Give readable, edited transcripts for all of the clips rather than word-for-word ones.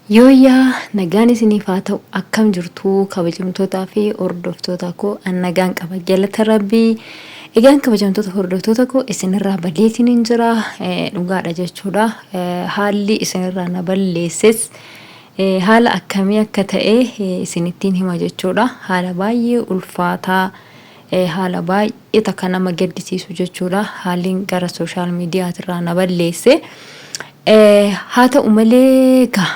Yooyyaa nagaan isiniif haa ta'u akkam jirtu kabajamtootaa fi hordoftoota koo an nagaan qaba galata rabbii. Egaan kabajamtoota hordoftoota koo isinirraa badeetiin hin jira dhugaadha jechuudha. Haalli isinirraa na balleesses haala akkamii akka ta'e isinittiin hima jechuudha. Haala baay'ee ulfaataa haala baay'ee takka nama gaddisiisu jechuudha. Haalli gara sooshaal miidiyaatirraa na balleesse. Haa ta'u malee egaa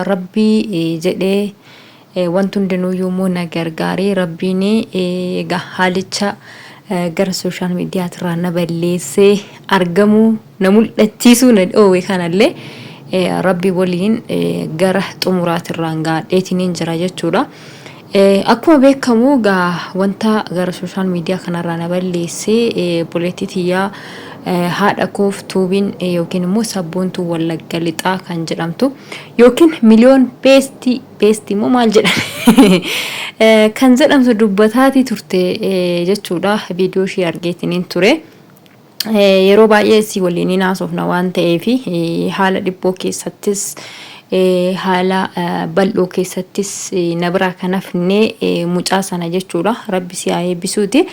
rabbii jedhee wanti hundinuuyyuu immoo na gargaaree rabbiin egaa haalicha gara sooshaal miidiyaatirraa na balleessee argamuu na mul'achiisuu na dhoowwe kanallee rabbi waliin gara xumuraatirraan gaadheetiniin jira jechuudha. Akkuma beekamu egaa wanta gara sooshaal miidiyaa kanarraa na balleesse obboleettii tiyyaa haadha koof tuubiin yookiin immoo sabboontuu wallagga lixaa kan jedhamtu yookiin miliyoon beestii beestii immoo maal jedhan kan jedhamtu dubbataatii turte jechuudha viidiyoo ishee argeetiniin ture. Yeroo baay'ee si waliin hin haasofna waan ta'eef haala dhiphoo keessattis haala bal'oo keessattis na biraa kan hafne mucaa sana jechuudha. Rabbi si haa eebbisuuti.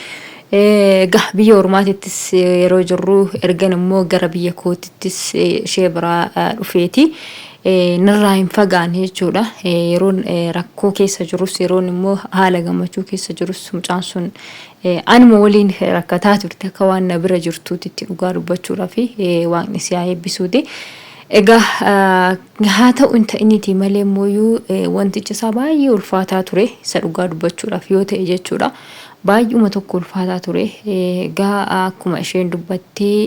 Egaa biyya ormaatittis yeroo jirru ergan immoo gara biyya kootittis ishee biraa dhufeeti. Narraa hin fagaanne jechuudha. Yeroon rakkoo keessa jirus yeroon immoo haala gammachuu keessa jirus mucaan sun Anuma waliin rakkataa turte akka waan na bira jirtuutitti dhugaa dubbachuudhaaf waaqni si haa eebbisuuti. Egaa haa ta'u hin ta'iniitii malee immoo wantichi isaa baay'ee ulfaataa ture isa dhugaa dubbachuudhaaf yoo ta'e jechuudha. Baay'uma tokko ulfaataa ture. Egaa akkuma isheen dubbattee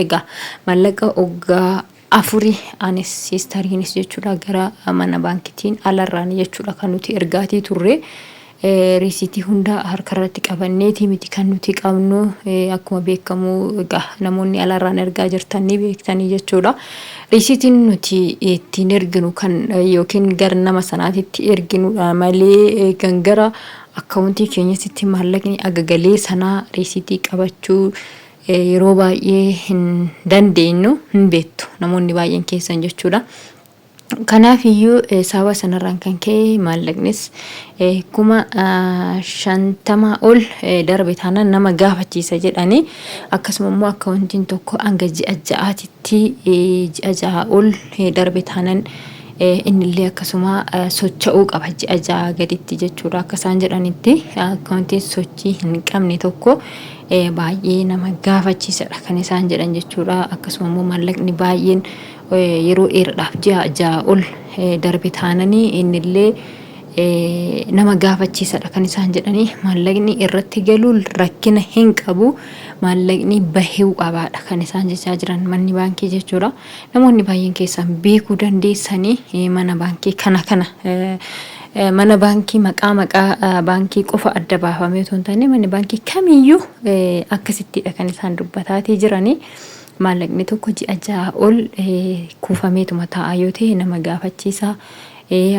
egaa maallaqa oggaa afurii anis siistariinis jechuudha gara mana baankitiin alarraan jechuudha kan nuti ergaatii turre. Riisiitii hunda harkarratti qabanneetii miti kan nuti qabnu akkuma beekamu egaa namoonni alarraan ergaa jirtan ni beektanii jechuudha. Riisiitiin nuti ittiin erginu kan yookiin gara nama sanaatitti erginudha malee kan gara akkaawuntii keenyatti maallaqni agagalee sanaa riisiitii qabachuu yeroo baay'ee hin dandeenyu hin beektu namoonni baay'een keessan jechuudha. Kanaaf iyyuu sababa sanarraan kan ka'e maallaqnis 50,000 ol darbe taanaan nama gaafachiisa jedhanii akkasuma immoo akkaawuntiin tokko hanga ji'a ja'aatitti ji'a ja'a ol darbe taanaan innillee akkasuma socho'uu qaba ji'a ja'a gaditti jechuudha akka isaan jedhanitti akkaawuntiin sochii hin qabne tokko baay'ee nama gaafachiisadha kan isaan jedhan jechuudha. Akkasuma immoo maallaqni baay'een yeroo dheeraadhaaf ji'a ja'a ol darbe taananii innillee nama gaafachiisadha kan isaan jedhanii maallaqni irratti galuun rakkina hin qabu maallaqni bahuu qabaadha kan isaan jechaa jiran manni baankii jechuudha. Namoonni baay'een keessan beekuu dandeessanii mana baankii kana kana mana baankii maqaa maqaa baankii qofa adda baafamee otoo hin taane manni baankii kamiyyuu akkasittidha kan isaan dubbataatii jiranii. Maallaqni tokko ji'a ja'a ol kuufameetuma taa'a yoo ta'e nama gaafachiisa.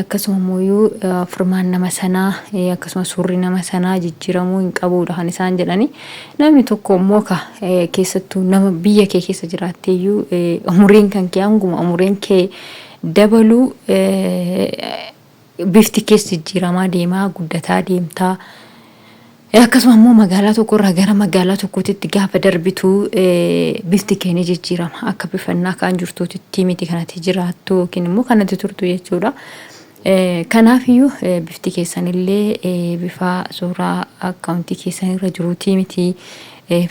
Akkasuma immoo firmaan nama sanaa akkasuma suurri nama sanaa jijjiiramuu hin qabuudha kan isaan jedhani. Namni tokko immoo ka keessattuu nama biyya kee keessa jiraatteeyyuu umuriin kan kee hanguma umuriin kee dabalu bifti kees jijjiiramaa deemaa guddataa deemtaa. Akkasuma immoo magaalaa tokko irraa gara magaalaa tokkootitti gaafa darbitu bifti kee ni jijjiirama. Akka bifannaa kaan jirtuutitti miti kanatti jiraattu yookiin immoo kanatti turtu jechuudha. Kanaafiyyuu bifti keessanillee bifa suuraa akkaawuntii keessan irra jiruutii miti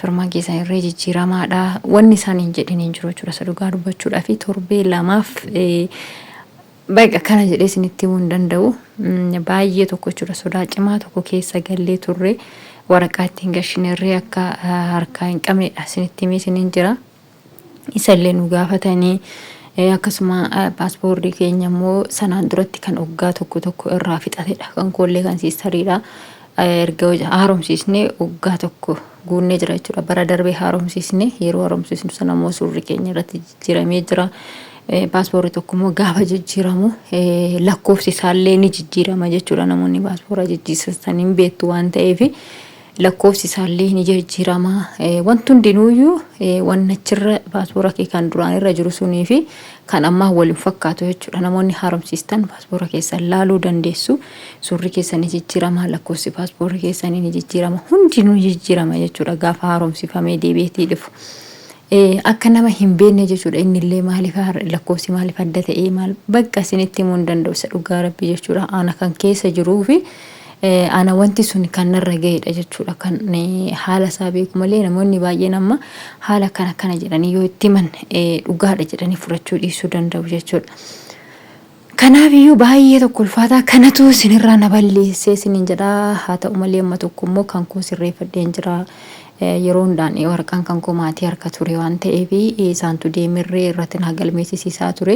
firmaan keessan irra jijjiiramaadha. Wanni isaan hin jedhin hin jiru jechuudha. Isa dhugaa dubbachuudhaa fi torbee lamaaf Baqa kana jedhee isinitti himuu hin danda'u. Baay'ee tokko jechuudha sodaa cimaa tokko keessa gallee turre waraqaa ittiin gashinerree akka harkaa hin qabnedha isinitti himee isiniin jira. Isallee nu gaafatanii akkasuma paaspoortii keenya immoo sanaan duratti kan waggaa tokko tokko irraa fixatedha kan koollee kan siistariidha. Erga haaromsiisnee waggaa tokko guunnee jira jechuudha. Bara darbee haaromsiisne yeroo haaromsiisnu sana immoo suurri keenya irratti jijjiiramee jira. Paaspoorri tokko immoo gaafa jijjiiramu lakkoofsi isaallee ni jijjiirama jechuudha. Namoonni paaspoora jijjiirsatan hin beektu waan ta'eef. Lakkoofsi isaallee ni jijjiirama. Wanti hundinuuyyuu wanni achirra paaspoora kee kan duraan irra jiru sunii fi kan ammaa wal hin fakkaatu jechuudha. Namoonni haaromsiistan paaspoora keessan laaluu dandeessu. Suurri keessan ni jijjiirama, lakkoofsi paaspoorri keessanii ni jijjiirama, hundinuu ni jijjiirama jechuudha gaafa haaromsifamee deebi'eetii dhufu. Akka nama hin beekne jechuudha inni illee maaliif lakkoofsi maaliif adda ta'ee maal bakka isinitti himuu hin danda'u isa dhugaa rabbii jechuudha. Ana kan keessa jiruu fi ana wanti sun kan narra ga'edha jechuudha kan haala isaa beeku malee namoonni baay'een amma haala kana kana jedhanii yoo itti himan dhugaadha jedhanii fudhachuu dhiisuu danda'u jechuudha. Kanaaf iyyuu baay'ee tokko ulfaataa kanatu isinirraa na balleessee isiniin jedha. Haa ta'u malee amma tokko immoo kan koo sirreeffadheen jira. Yeroo hundaan waraqaan kan koo maatii harka ture waan ta'eef isaantu deemirree irratti naa galmeessisiisaa ture.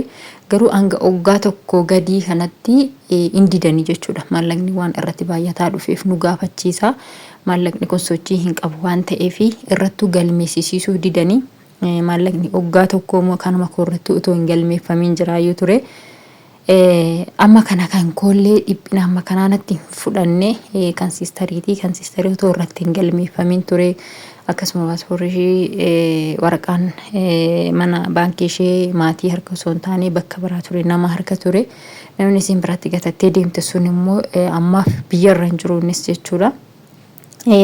Garuu hanga oggaa tokko gadii kanatti hin didanii jechuudha. Maallaqni waan irratti baay'ataa dhufeef nu gaafachiisa. Maallaqni kun sochii hin qabu waan ta'eef irrattuu galmeessisiisuu didanii. Maallaqni oggaa tokkoo immoo kanuma koo irratti utuu hin galmeeffamiin jiraayyuu ture. Amma kana kan koollee dhiphina amma kanaa natti hin fudhanne kan siistariitii kan siistarii utuu irratti hin galmeeffamiin ture. Akkasuma paaspoorri ishee waraqaan mana baankii ishee maatii harka osoo hin taane bakka biraa ture nama harka ture. Namni isiin biratti gatattee deemte sun immoo ammaaf biyyarra hin jiru innis jechuudha.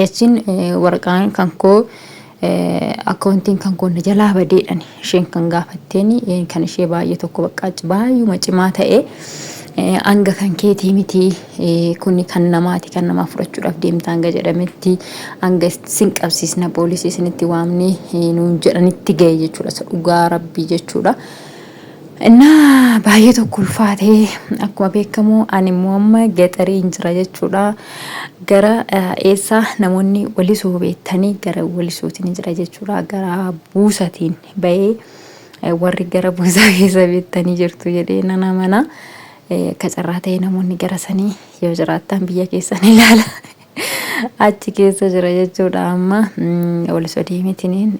Achiin waraqaan kan koo akkaawuntiin kan koo na jalaa badeedhaan isheen kan gaafatteen kan ishee baay'ee tokko baqqaa baay'uma cimaa ta'e hanga kan keetii miti kuni kan namaati kan namaa fudhachuudhaaf deemta hanga jedhametti hanga sin qabsiisna poolisii isinitti waamne nuun jedhanitti ga'e jechuudha isa dhugaa rabbii jechuudha. Innaa baay'ee tokko ulfaatee akkuma beekamu ani immoo amma gaxariin jira jechuudha. Gara eessaa namoonni walisoo beektanii gara walisootiin jira jechuudha. Gara buusatiin bahee warri gara buusaa keessa beektanii jirtu jedhee nan amana. Akka carraa ta'e namoonni gara sanii yoo jiraattan biyya keessan ilaala. Achi keessa jira jechuudha amma walisoo deemetiniin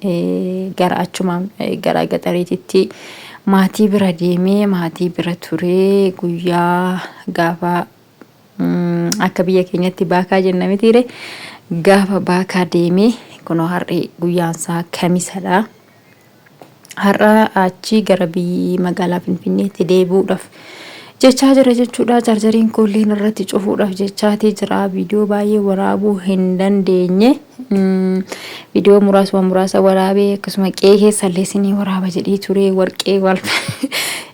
gara achuma gara gaxariititti maatii bira deemee maatii bira turee guyyaa gaafa akka biyya keenyatti baakaa jenna mitiire gaafa baakaa deemee kunoo har'i guyyaan isaa kamisadha. Har'a achii gara biyyi magaalaa Finfinneetti deebi'uudhaaf jechaa jira jechuudha. Chaarjariin koolleen irratti cufuudhaaf jechaatii jira. Viidiyoo baay'ee waraabuu hin dandeenye. Viidiyoo muraasuma muraasa waraabee akkasuma qe'ee keessallee isinii waraaba jedhee ture warqee wal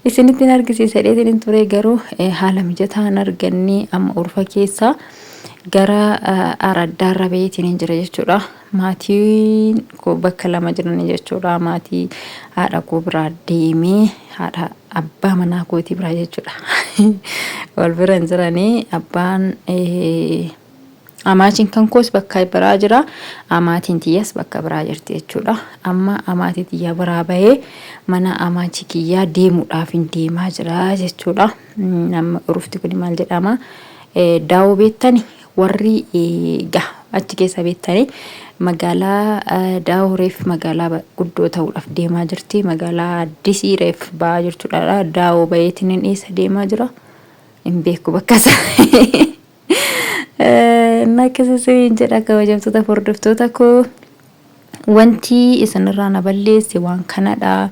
isinitti hin argisiisa jedheetiin ture garuu haala mijataa hin arganne amma urfa keessaa gara araddaarra baheetiin hin jira jechuudha. Maatiin koo bakka lama jirani jechuudha. Maatii haadha koo biraa deemee haadha abbaa manaa kootii biraa jechuudha. Wal bira hin jiranii abbaan amaatiin kan koos bakka biraa jira. Amaatiin tiyyas bakka biraa jirti jechuudha. Amma amaatii tiyya biraa bahee mana amaatii kiyyaa deemuudhaaf hin deemaa jira jechuudha. Amma urufti kun maal jedhama? Daawoo beektani Warri ga achi keessa beektanii magaalaa Daawoo reef magaalaa guddoo ta'uudhaaf deemaa jirti. Magaalaa Addisii reef ba'aa jirtudha. Daawoo baheetiin hin eessa deemaa jira? Hin beeku bakka isaa. Inni akkasii isiniin jedha kabajamtoota hordoftoota koo. Wanti isinirraa na balleesse waan kanadha.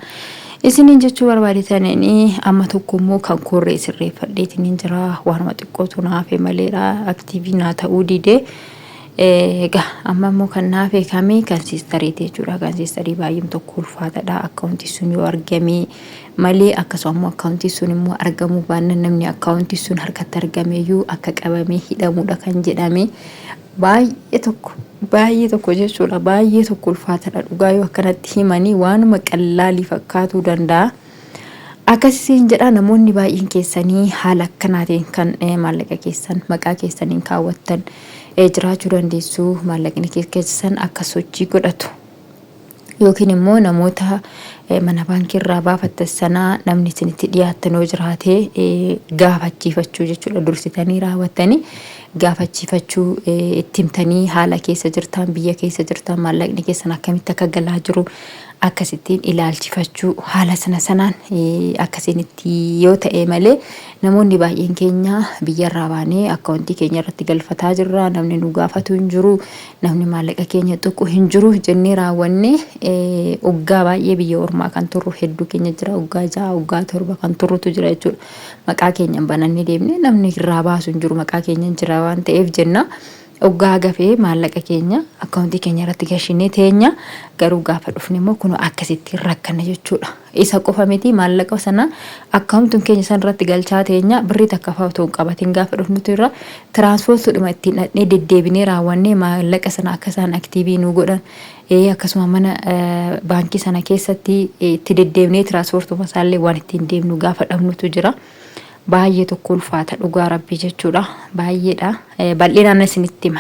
Isiniin jechuu barbaadetaniin amma tokko immoo kan koorree sirreeffadheetiin jira. Waanuma xiqqootu na hafe maleedha. Aktiivii naa ta'uu dide. Egaa amma immoo kan na hafe kami kan siistariiti jechuudha. Kan siistarii baay'een tokko ulfaatadha. Akkaawuntii sun yoo argame malee akkasuma immoo akkaawuntii sun immoo argamuu baannaan namni akkaawuntii sun harkatti argameyyuu akka qabamee hidhamudha kan jedhame. Baay'ee tokko baay'ee tokko jechuudha baay'ee tokko ulfaatadha dhugaa yoo akkanatti himanii waanuma qallaalii fakkaatuu danda'a. Akkasiin jedha namoonni baay'een keessanii haala akkanaatiin kan maallaqa keessan maqaa keessaniin kaawwattan jiraachuu dandeessu maallaqni keessan akka sochii godhatu. Yookiin immoo namoota mana baankii irraa baafattan sanaa namni isinitti dhiyaattan yoo jiraate gaafachiifachuu jechuudha dursitanii raawwattanii gaafachiifachuu itti himtanii haala keessa jirtan biyya keessa jirtan maallaqni keessan akkamitti akka galaa jiru akkasittiin ilaalchifachuu haala sana sanaan akkasiin itti yoo ta'e malee namoonni baay'een keenya biyyarraa baanee akkaawuntii keenya irratti galfataa jirra namni nu gaafatu hin jiru namni maallaqa keenya tuqu hin jiru jennee raawwannee oggaa baay'ee biyya ormaa kan turru hedduu keenya jira oggaa 6 oggaa 7 kan turrutu jira jechuudha. Maqaa keenyan banannee deemnee namni irraa baasu hin jiru maqaa keenyan jira waan ta'eef jenna. Oggaa gafee maallaqa keenya akkaawuntii keenya irratti gashinee teenya garuu gaafa dhufne immoo kun akkasitti rakkanna jechuudha. Isa qofa miti maallaqa sana akkaawuntiin keenya san irratti galchaa teenya birrii takka fa'aa otoo hin qabatin gaafa dhufnutu irra tiraanspoortiidhuma ittiin dhaqnee deddeebinee raawwannee maallaqa sana akka isaan aktiivii nu godhan akkasuma mana baankii sana keessatti itti deddeebinee tiraanspoortuma isaallee waan ittiin deemnu gaafa dhabnutu jira. Baay'ee tokko ulfaata dhugaa rabbii jechuudha. Baay'eedha. Bal'inaan isinitti hima.